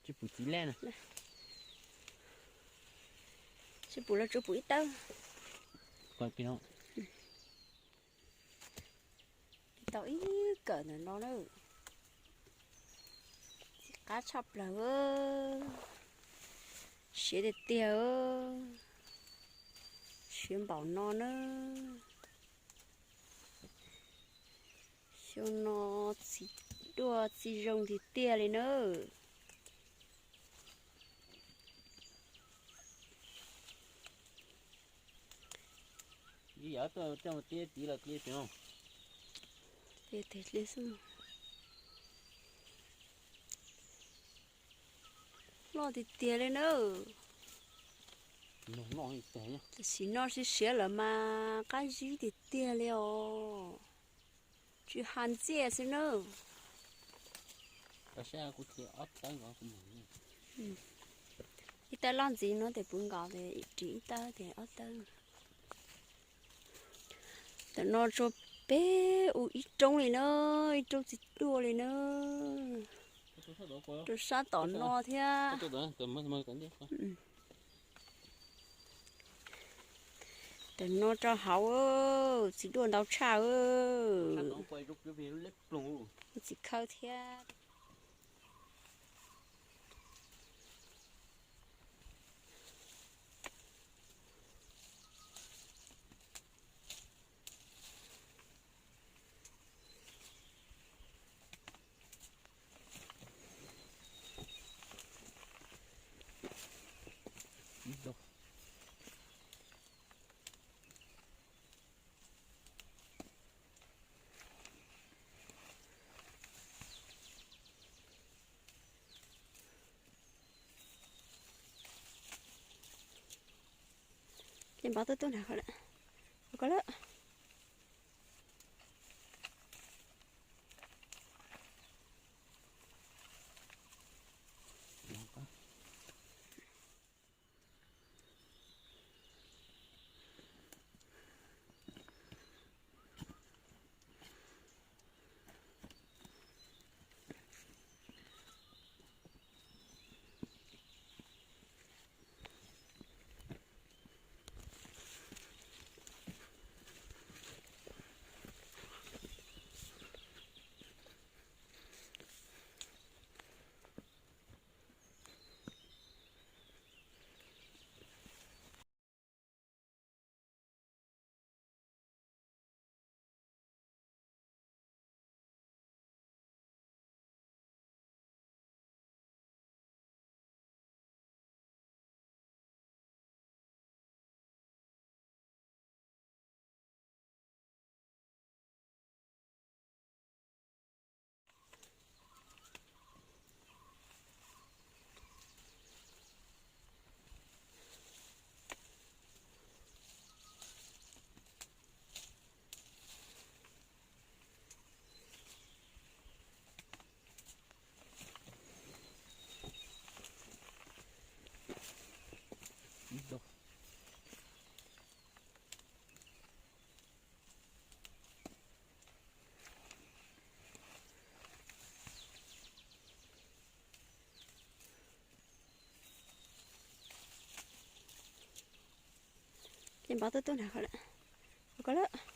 Tsis pum txiv lej na. Tsis pum los tsuas pum ib tawb. Tau ib kawm ntawm no na. Txiv qab tshaj plaws. Siav tiag tiag. Siav npaum no na. Xyoo no txiv duaj txiv zoo tiag tiag li na. Loj tiag tiag li na. Tam sim no siav siav lawm mas qab zib tiag tiag li os. Tsis ha ntxiaj xwb na. Ib tawb loj ntxiv no tes puv nkaus tes ris ib tawb tes ob tawb. Tam no tso peb u ib roob li na, ib roob txiv duaj li na. Rau sab tom no thiab. Tam no rau hauv txiv duaj ntau tshaj. Txiv khawb thiab. Ces npov tuaj tuaj nrad ko lawm. Ko lawm. Ces npov tuaj tuaj nrad ko lawm. Ko lawm.